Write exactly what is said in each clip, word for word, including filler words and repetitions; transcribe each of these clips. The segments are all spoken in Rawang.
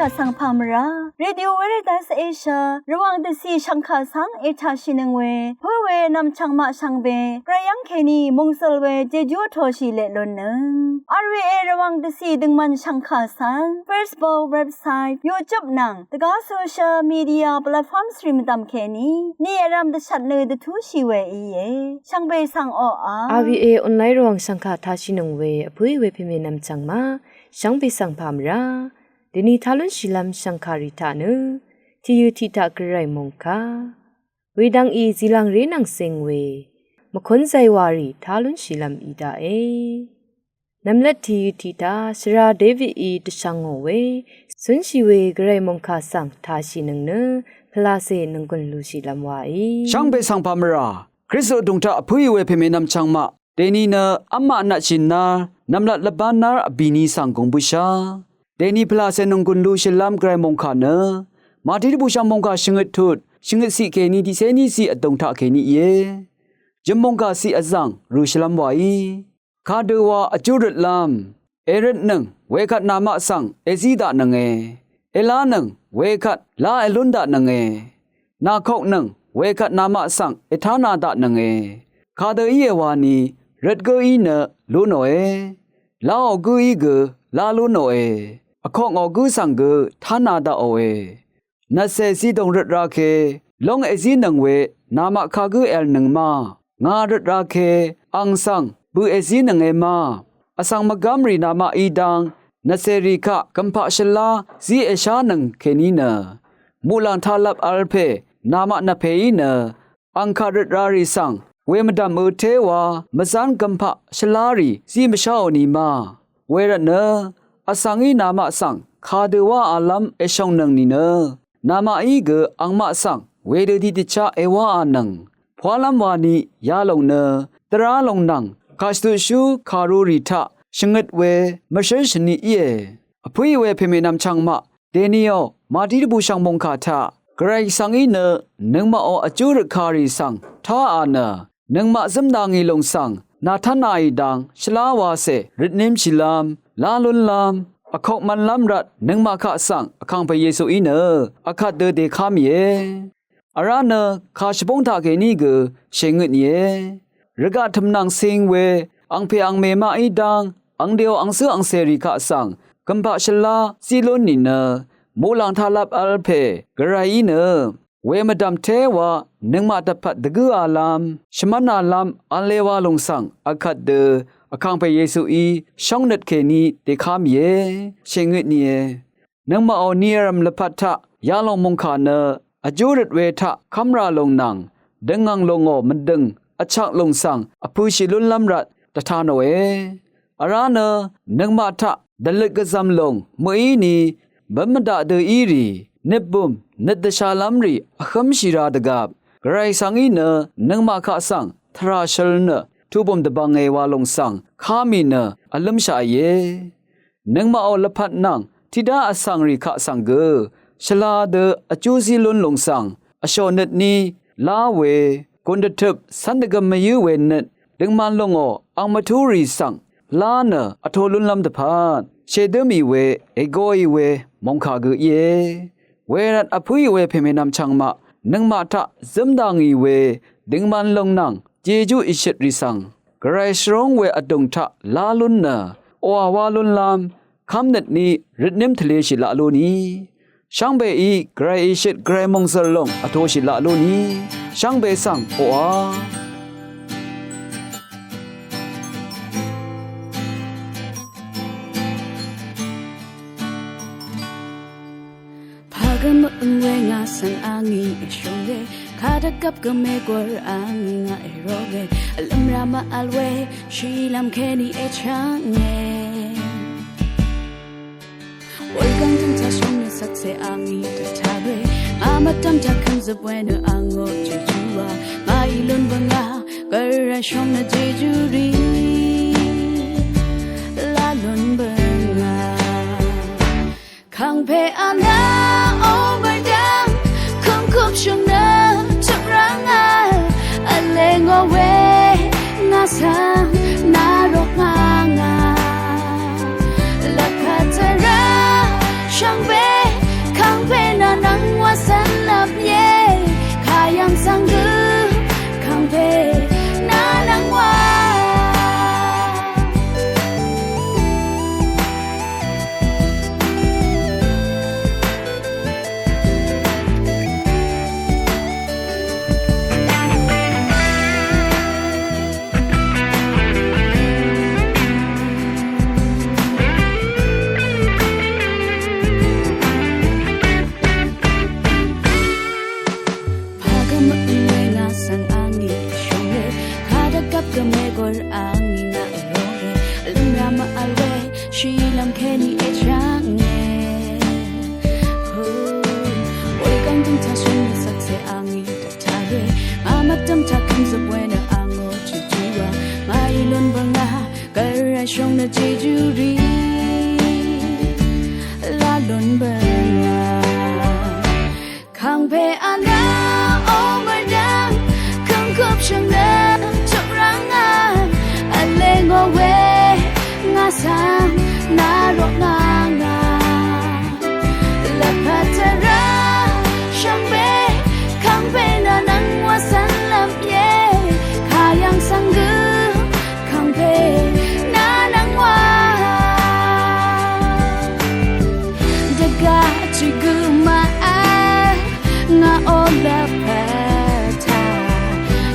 Vsvng pà mvrá Radio Veritas Asia Rvwàng dvcì shv̀ngkà svng ètàshìnøng we pǿ we nv̀mchv̀ng maq shvngbe gvray yv́ng kèní mòngsøl we jejú vtōshì leq lunnøng. R V A Rvwàng dvcì døngmvn shv̀ngkà svng Facebook, website, YouTube nvng dvgá social media platforms rì mvdv̀m kèní ni vrv̄m dvshvt nø dvtúshì we íe. Shvngbe svng oqà R V A online Rvwàng shv̀ngkà tashìnøng we vpǿì we pèmè nv̀mchv̀ng maq shvngbe svng pà mvrá dèni tá lúnshìlv́m shv̀ngkàrì taq nø tìyø̀ tiq taq gvray mòngkà wedvng í zìlv̀ngré nvng cing we mvkún zaywàrì tá lúnshìlv́m í daqe. Nv̀mlvt tìyø̀ tiq taq shvra Davidí dvshvngò we cúnshì we gvray mòngkà svng tashìnøng nø pvlacè nònggùn lúshìlv́m waí. Shvngbe svng pà mvrá Kristu vdùng taq vpǿì we pèmè nv̀mchv̀ng maq dèni nø v́mmaq nvtshì nár nv̀mlat lvbán nár vbìni svng gùng bǿshá dèni pvlacè nònggùn lúshìlv́m gvray mòngkà nø Màtí dvbùshv̀ng mòngkà shvngøt tut shvngøt ciq kèní tiqcé ní ciq vdùng taq kèní íe. Jø̀m mòngkà ciq vzv̀ng rø̀shìlv́m waí. Kadø wa vjú røtlv́m èrøtnøng wekvt namaq svng èzí daqnønge. Èlánøng wekvt lá èlún daqnønge. Nàkoknøng wekvt namaq svng ètána daqnønge. Kadø íe wani røt gǿí nø lúnòe. Láò gǿí gø lá lúnòe. Vkokngò gǿ svng gø tána daqòe. Nvtcè zidòng røt ra ke lóng èzínøng we namaq kagǿ èv̀lnøng ma. Ngà røt ra ke ang svng bø̀ èzínønge ma. Vsvng mvgv́mrì namaqí dv́ng nvtcèrì kaq gø̀mpaq shvlá zí èshánøng kèní nø muqlàng taqlvp v̄l pè namaq nvpèí nø ang kaq røt rarì svng wemvdv̀m ø téwa mvzán gø̀mpaq shvlárì zí mvsháò ni ma. Wervtnø vsvngí namaq svng kadø wáalv́m èshòngnøng nìnø namaqí gø angmaq svng wedø tiqdvchá èwáanøng. Pwálv́m wani yalòng nø dvrá lòng nvng kàshvtutshú kàrurì taq shvngøt we mvshǿl shvni íe. Vpǿì we pèmè nv̀mchv̀ng maq dèniò Màtí dvbùshv̀ng mòngkà taq gvray svngí nø nøngmaqò vjú røtkarì svng táà nø nøngmaq zǿmda ngì lòng svng nàtánàì dang shvlá wacè røtnímshìlv́m lá lúnlv́m vkok mv̄nlv́m rvt nøngmaq kaq svng vkàngpè Yesuí nø akvt dø dèká mìe. Vrá nø kàshvbóng taqkèní gø shèngøt nìe. Rvgaq tø̀mnv̀ng cing we angpè angmè maqí dv́ng angdèò angcǿ angcèrì kaq svng gø̀mpaq shvlá zí lún nìnø muqlàng taqlvp v̄l pè gvrayí nø wemvdv̀m téwa nøngmaq dvpvt dvgǿalv́m shvmv́nalv́m v̄le wa lòng svng akvt dø vkàngpè Yesuí shóngnøt kèní dèká mìe. Shèngøt nìe. Nøngmaqò nirv̀m lvpat taq yalòng mòngkà nø vjú røt we taq kv́mrà lòng nvng døngv̀ng lòngò mvdø̀ng vchak lòng svng vpø̄shì lúnlv́m rvt dvtanòe. Vrá nø nøngmaq taq dvløt gvzv̀m lòng mø̀íni bǿn mvdaq dø í rì nøtbùm nøt dvshalv́mrì vhǿmshì ra dvgvp gvray svngí nø nøngmaq kaq svng tvrà shøl nø tuqbùm dvbvnge wa lòng svng ká mì nø vlǿmshaqìe. Nøngmaqò lvpat nvng tiqdá vsvngrì kaq svng gø shvla dø vjú zí lún lòng svng vshò nøtní lá we gùn dvtøp cv́n dvgøm mvyǿ we nøt døngman lòngò ang mvtúrì svng lá nø vtō lúnlv́m dvpvt shèdǿ mì we ègoì we mòngkà gø íe. Wervt vpǿì we pèmè nv̀mchv̀ng maq nøngmaq taq zǿmda ngì we døngman lòng nvng jejú ìshøtrì svng gvray shvrúng we vdùng taq lá lún nø oqà wá lúnlv́m kv́mnøtní røtnǿm tvleshì laq lúni shvngbeí gvray ìshøt gvray mòngzø̀l lòng vtōshì laq lúni shvngbe svng oqà Pagø mø̀ng we ngà svng angí èshø̀nge kadvgvp gø mègwør angí ngà èroge vlø̀mra màvl we shìlv́m kèní èchvnge. Wegvng døngta shvnge sakse angí dvtabe ngà mvdv̀m taq kø̀mzøp we nø angò jejú wa ngàí lún bøngà gvray shvnge jejú rì lá lún bøngà. Kàngpè anà ò mvdv̀m kø̀mkøp shvnge tøp rvngà vle ngò we ngà svng nà rok ngà ngà lvpat tvrà shvngbe Kàngpè anvng ò mvrdvng køngkøp shvngnø chukrangnga vlengò we ngà svng nà roknganga. Lvpat tvra shvngbe kàngpè nà nvng wa svn lvp ye kayvng svng gø kàngpè nà nvng wa dvga chigø mv ngà ò lvpat ta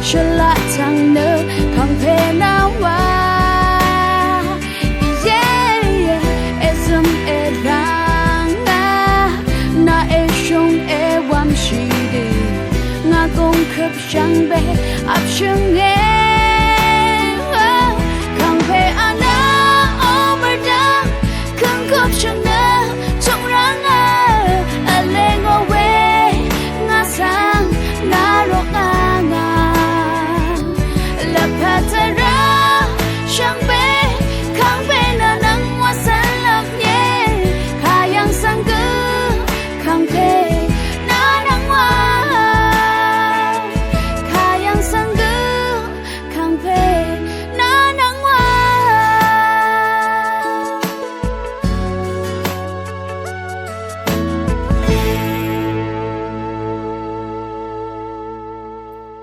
shvlaq tvng nø kàngpè nà wa ye ye ezøm erang ngà nà eshung ewamshi dø ngà gong køp shvngbe apshøng e kàngpè anvng ò mvrdvng køngkøp shvngnø chukrangnga vlengò we ngà svng nà roknganga. Lvpat tvra shvngbe kàngpè nà nvng wa svn lvp ye kayvng svng gø kàngpè nà nvng wa kayvng svng gø kàngpè nà nvng wa.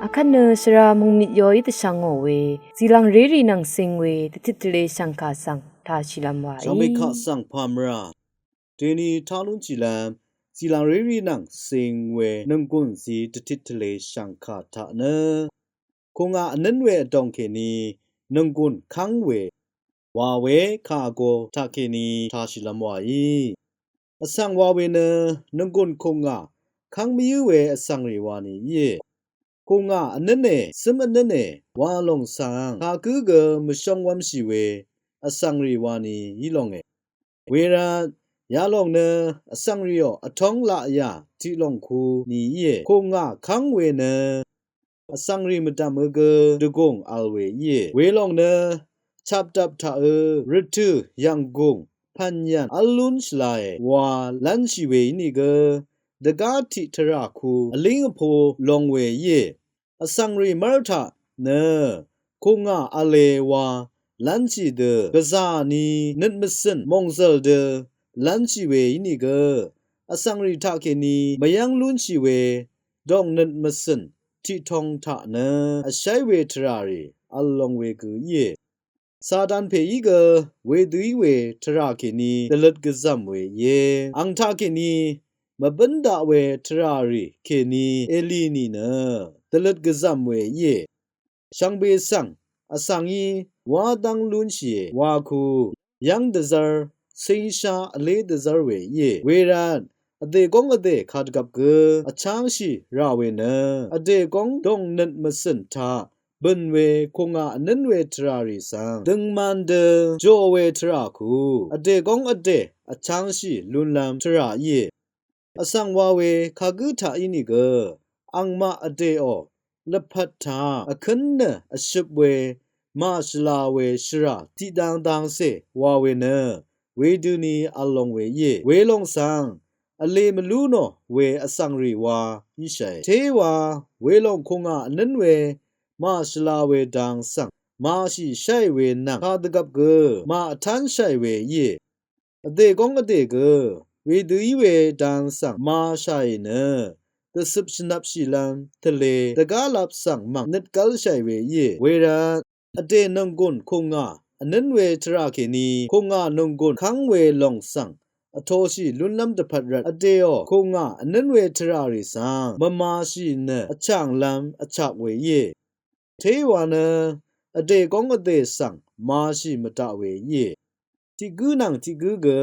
Akvt nø shvra mungmit yoí dvshvngò we zìlvng rérì nvng sing we dvtit tvle shv̀ngkà svng tashìlvm waí. Shvngbe kaq svng pàmvrà deni taq lúnshìlvm zìlvng rérì nvng sing we nònggùn zí dvtit tvle shv̀ngkà taq nø kùngà vnǿn we vdòng kèní nònggùn kv́ng we wa we kà vgō taqkèní tashìlvm waí. Vsvng wa we nø nònggùn kùngà kv́ng mvyǿ we vsvngrì wani íe. Kùngà vnǿne cǿm vnǿne wa lòng svng kagǿ gø mvshóng wv́mshì we vsvngrì wani í longe. Wervt yalòng nø vsvngrìò vtóng laqyà tiq lòng ku ni íe. Kùngà kv́ng we nø vsvngrì mvdv̀mø gø dvgùng vl we íe. Welòng nø chapdvp taqø rvtø̀ yv̀nggùng pv̀nyv̀n v́l lún shvlae wa lv́nshì we ínìgø dvgá tiq tvrà ku vlíng vpo long we íe. Vsvngrì mv́r taq nø kùngà v̄le wa lv́nshì dø gvzà ni nøt mvcø̀n mòngzø̀l dø lv́nshì we ínìgø vsvngrì taqkèní mvyv́ng lúnshì we dòng nøt mvcø̀n tiqtong taq nø vsháí we tvrà rì vl long we gø íe. Satan pèí gø wedø í we tvrà kèní dvløt gvzv̀m we íe. Àng taqkèní mvbǿn daq we tvrà rì kèní èlì nìnø dvløt gvzv̀m we íe. Shvngbe svng vsvng í wá dv́ng lúnshìe wa ku yv́ng dvzv́r cíngshá vlé dvzv́r we íe. Wervt vdè góng vdè kadvgvp gø vchángshì rà we nø vdè góng dòng nøt mvcø̀n taq bø̀n we kùngà vnǿn we tvrà rì svng døngman dø jò we tvrà ku vdè góng vdè vchángshì lúnlv́m tvrà íe. Vsvng wa we kagǿ taq ínìgø angmaq vdèò lvpat taq vkǿn nø vshøp we màshvla we shvrà tiqdang dangcè wa we nø wedøni vl long we íe. Welòng svng vlē mvlú nò we vsvngrì wa íshàe. Téwa welòng kùngà vnǿn we màshvla we dang svng màshìsháì we nvng kadvgvp gø màvtánshàì we íe. Vdè góng vdè gø wedø í we dang svng màshàì nø dvcøp shvnvpshìlv́m tvlē dvgálap svng mv̀ng nøt gv́lshàì we íe. Wervt vdè nònggùn kùngà vnǿn we tvrà kèní kùngà nònggùn kv́ng we lòng svng vtōshì lúnlv́m dvpvt rvt vdèò kùngà vnǿn we tvrà rì svng mvmāshì nø vchànglv́m vchak we íe. Téwa nø vdè góng vdè svng màshì mvdaq we íe. Tiq gǿ nvng tiq gǿ gø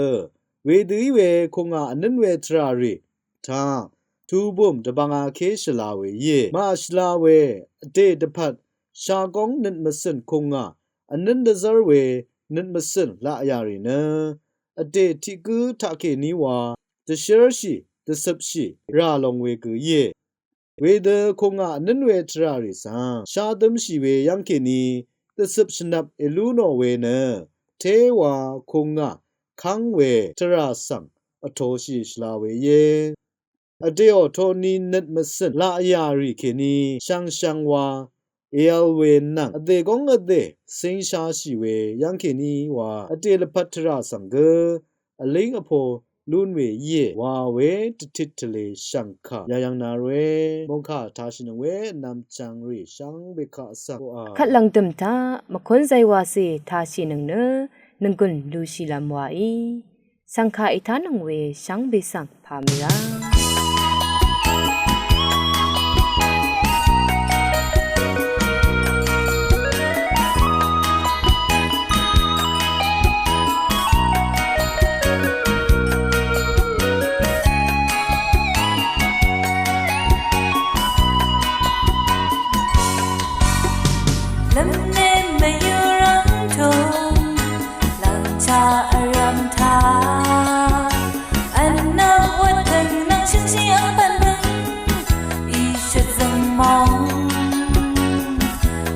wedø í we kùngà vnǿn we tvrà rì taq tubùm dvbvngaké shvla we íe. Màshvla we vdè dvpvt shagóng nøt mvcø̀n kùngà vnǿn dvzv́r we nøt mvcø̀n laqyà rì nø vdè tiq gǿ taqkèní wa dvshǿrshì dvcøpshì rà long we gø íe. Wedø kùngà vnǿn we tvrà rì svng shá dǿmshì we yv́ngkèní dvcøp shvnvp èlú nò we nø téwa kùngà kv́ng we tvrà svng vtoshì shvla we íe. Vdèò toni nøt mvcø̀n laq yà rì kèní shvngshvng wa èvl we nvng vdè góng vdè cíngshashì we yv́ng kèní wa vdè lvpat tvrà svng gø vlíng vpo lún we íe wa we dvtit tvlē shv̀ngkà yayv̀ng nà rvwe mòngkà tashìnøng we vnvm chvngrì shvngbe kaq svng oqà kvt lv̀ngdø̀m taq mvkún zaywacè tashìnøng nø nònggùn lushìlvm waí shv̀ngkà ètánøng we shvngbe svng pà mì rá. Lvmne mvyurvng tùng lvngcha vrvm taq vnvm wvtvng nvng shøngshi vpvn bøng ishøt zvng mòng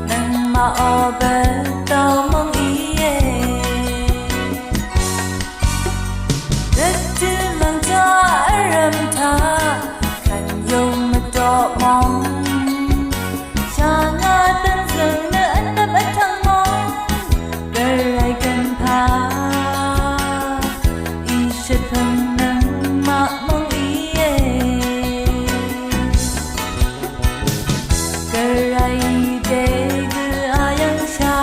nvng maqo bvtau mòng íe. Rvtø lvngcha vrvm taq kvn yøng mvdoq mòng shvngá dvnzøng nø vnvm vtvng mòng gvray gvnpà ishøt pøng nvng maq mòng íe. Gvray dé gø ayv̀ngshà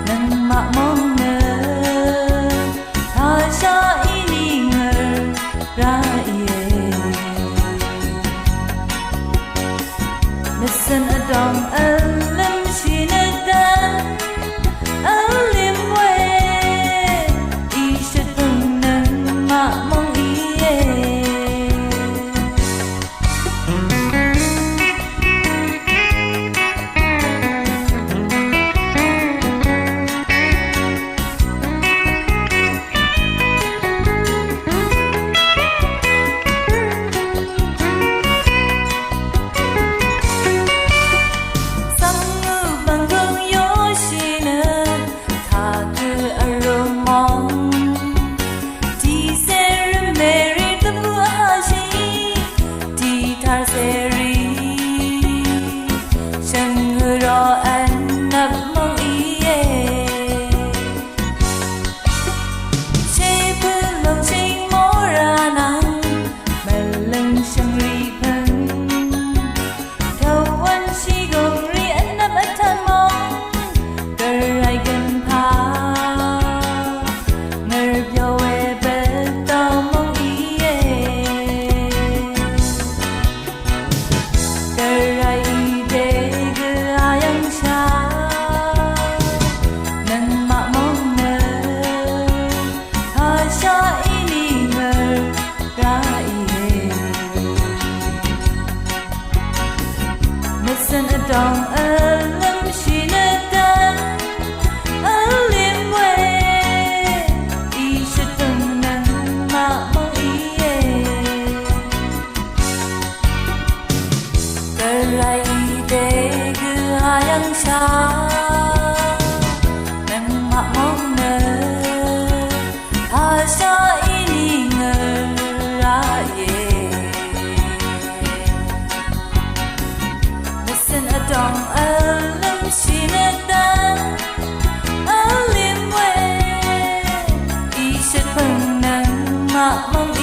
nvng maq mòng nø tashaq íní ngø̀r rá íe. Mvcø̀n vdòng vlǿmshì nø dvn vlím we ishøt pøng nvng maq mòng íe. Svng ø bv̀nggøng yoshì nø taq gø vrø mòng tiqsè rø mèrì dvbù vhashì tiqtar sèrì shvngø rò vnvp mòng íe. Shèpø̄ lv̀ngshìng mòrà nvng mvlø̀ng shvngrì pø̄ng tø̄wv̄n shìgùng rì vnvp vtv́ng mòng gvray gønpà ngø̀r byò we bvtau mòng íe. Gvray dé gø ayv̀ngshà nvng maq mòng nø tashaq íní ngø̀r rá íe. Mvcø̀n vdòng vlǿmshì nø dvn vlím we ishøt pøng nvng maq mòng íe. Gvray dé gø ayv̀ngshà nvng maq mòng nø tashaq íní ngø̀r rá íe. Mvcø̀n vdòng vlǿmshì nø dvn vlím we ishøt pøng nvng maq mòng